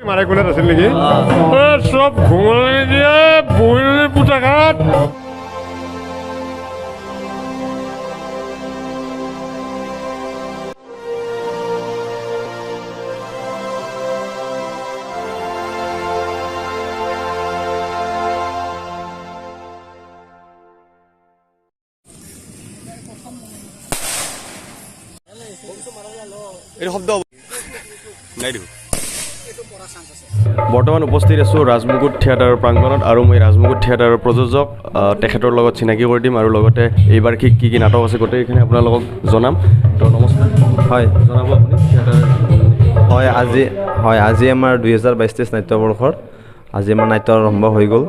মাৰে কোণত আছিল নেকি? চব ঘুমনি দিয়ে বহিলি পুতাঘাত। এইটো শব্দ নাই দেখোন। বৰ্তমান উপস্থিত আছোঁ ৰাজমুকুট থিয়েটাৰৰ প্ৰাংগণত আৰু মই ৰাজমুকুট থিয়েটাৰৰ প্ৰযোজক তেখেতৰ লগত চিনাকি কৰি দিম আৰু লগতে এইবাৰ কি কি কি নাটক আছে গোটেইখিনি আপোনালোকক জনাম। তো নমস্কাৰ। হয়, জনাব আপুনি থিয়েটাৰ। হয়, আজি আমাৰ 2022-23 নাট্যবৰ্ষৰ আজি আমাৰ নাট্য আৰম্ভ হৈ গ'ল।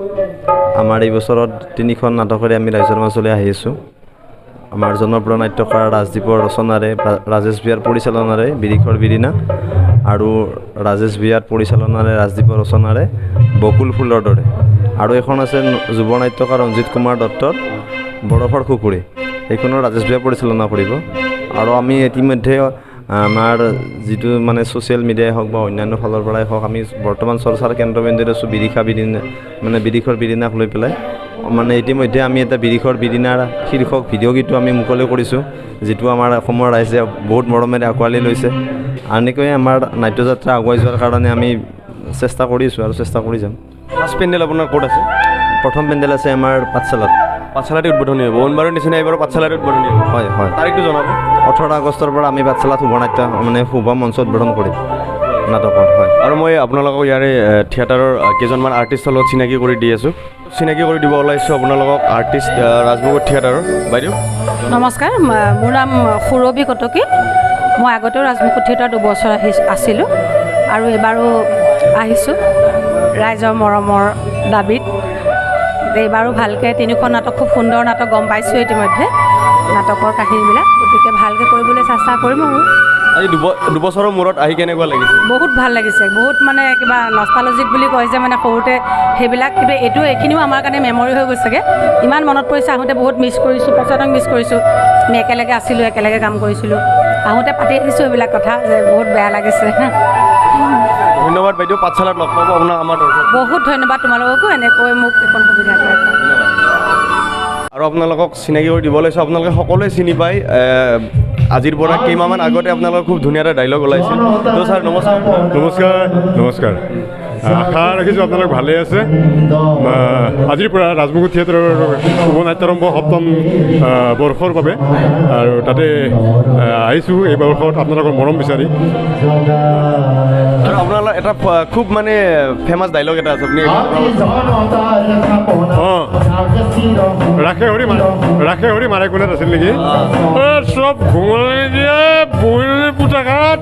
আমাৰ এই বছৰত তিনিখন নাটকেৰে আমি ৰাইজৰ মাজলৈ আহি আছোঁ। আমাৰ জনপ্ৰিয় নাট্যকাৰ ৰাজদ্বীপৰ ৰচনাৰে ৰাজেশ ভূঞাৰ পৰিচালনাৰে বিৰিখৰ বিৰিণা আৰু ৰাজেশ ভূঞাৰ পৰিচালনাৰে ৰাজদ্বীপৰ ৰচনাৰে বকুল ফুলৰ দৰে, আৰু এখন আছে যুৱ নাট্যকাৰ ৰঞ্জিত কুমাৰ দত্তৰ বৰফৰ খুকুৰি, সেইখনো ৰাজেশ ভূঞা পৰিচালনা কৰিব। আৰু আমি ইতিমধ্যে আমাৰ যিটো মানে ছ'চিয়েল মিডিয়াই হওক বা অন্যান্য ফালৰ পৰাই হওক, আমি বৰ্তমান চৰ্চাৰ কেন্দ্ৰবিন্দুত আছোঁ বিৰিখা বিৰিণা, মানে বিৰিখৰ বিৰিণাক লৈ পেলাই। মানে ইতিমধ্যে আমি এটা বিৰিখৰ বিৰিণাৰ শীৰ্ষক ভিডিঅ' গীতো আমি মুকলি কৰিছোঁ, যিটো আমাৰ অসমৰ ৰাইজে বহুত মৰমেৰে আঁকোৱালি লৈছে। এনেকৈয়ে আমাৰ নাট্যযাত্ৰা আগুৱাই যোৱাৰ কাৰণে আমি চেষ্টা কৰিছোঁ আৰু চেষ্টা কৰি যাম। ফাৰ্ষ্ট পেণ্ডেল আপোনাৰ ক'ত আছে? প্ৰথম পেণ্ডেল আছে আমাৰ পাঠশালাত। পাঠশালাতে উদ্বোধনী হ'ব। অইনবাৰৰ নিচিনা এইবাৰো পাঠশালাতে উদ্বোধনী হ'ব। হয় হয়। তাৰিখটো জনাব। 18 আগষ্টৰ পৰা আমি পাঠশালাত শুভ নাট্য মানে শুভ মঞ্চ উদ্বোধন কৰিম নাটকৰ। হয়। আৰু মই আপোনালোকক ইয়াৰে থিয়েটাৰৰ কেইজনমান আৰ্টিষ্টৰ লগত চিনাকি কৰি দি আছোঁ। চিনাকি কৰি দিব ওলাইছোঁ আপোনালোকক আৰ্টিষ্ট ৰাজমুকুট থিয়েটাৰৰ। বাইদেউ নমস্কাৰ, মোৰ নাম সুৰভি কটকী। মই আগতেও ৰাজমুকুট থিয়েটাৰ 2 বছৰ আহি আছিলোঁ আৰু এইবাৰো আহিছোঁ ৰাইজৰ মৰমৰ দাবীত। এইবাৰো ভালকৈ তিনিখন নাটক, খুব সুন্দৰ নাটক, গম পাইছোঁ ইতিমধ্যে নাটকৰ কাহিনীবিলাক, গতিকে ভালকৈ কৰিবলৈ চেষ্টা কৰিম। আৰু আজি 2 বছৰৰ মূৰত আহি কেনেকুৱা লাগিছে? বহুত ভাল লাগিছে, বহুত মানে কিবা নষ্টালজিক বুলি কয় যে, মানে সৰুতে সেইবিলাক কিবা এইটো এইখিনিও আমাৰ কাৰণে মেমৰি হৈ গৈছেগৈ। ইমান মনত পৰিছে, আহোঁতে বহুত মিছ কৰিছোঁ, প্ৰচাদক মিছ কৰিছোঁ। আমি একেলগে আছিলোঁ, একেলগে কাম কৰিছিলোঁ। আহোঁতে পাতি আহিছোঁ এইবিলাক কথা যে বহুত বেয়া লাগিছে। ধন্যবাদ বাইদেউ, পাঠশালাত লগ পাব আপোনাক আমাৰ দৰ্শক। বহুত ধন্যবাদ তোমালোককো এনেকৈ মোক এইখন সুবিধা দিয়াৰ কাৰণে। আৰু আপোনালোকক চিনাকি কৰি দিব লৈছোঁ, আপোনালোকে সকলোৱে চিনি পায়। আজিৰ পৰা কেইমাহমান আগতে আপোনালোকৰ খুব ধুনীয়া এটা ডাইলগ ওলাইছিল। তো ছাৰ নমস্কাৰ। নমস্কাৰ নমস্কাৰ, আশা ৰাখিছোঁ আপোনালোক ভালেই আছে। আজিৰ পৰা ৰাজমুকুট থিয়েটাৰৰ শুভ নাট্যাৰম্ভ সপ্তম বৰ্ষৰ বাবে আৰু তাতে আহিছোঁ এই বৰ্ষত আপোনালোকৰ মৰম বিচাৰি। আৰু আপোনালোকৰ এটা খুব মানে ফেমাছ ডাইলগ এটা আছে, আপুনি অঁ, ৰাখে হৰি মাৰে কোণত আছিল নেকি? চব ঘুমনি দিয়ে বহিলি পুতাঘাত।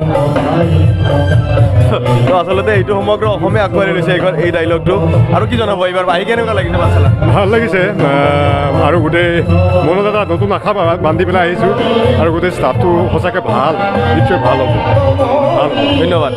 তো আচলতে এইটো সমগ্ৰ অসমে আঁকোৱালি লৈছে এইখন এই ডাইলগটো। আৰু কি জনাব, এইবাৰ আহি কেনেকুৱা লাগিছে পাঠশালা? ভাল লাগিছে আৰু গোটেই মনত এটা নতুন আশা বান্ধি পেলাই আহিছোঁ আৰু গোটেই ষ্টাফটো সঁচাকৈ ভাল, নিশ্চয় ভাল হ'ব, ভাল হ'ব। ধন্যবাদ।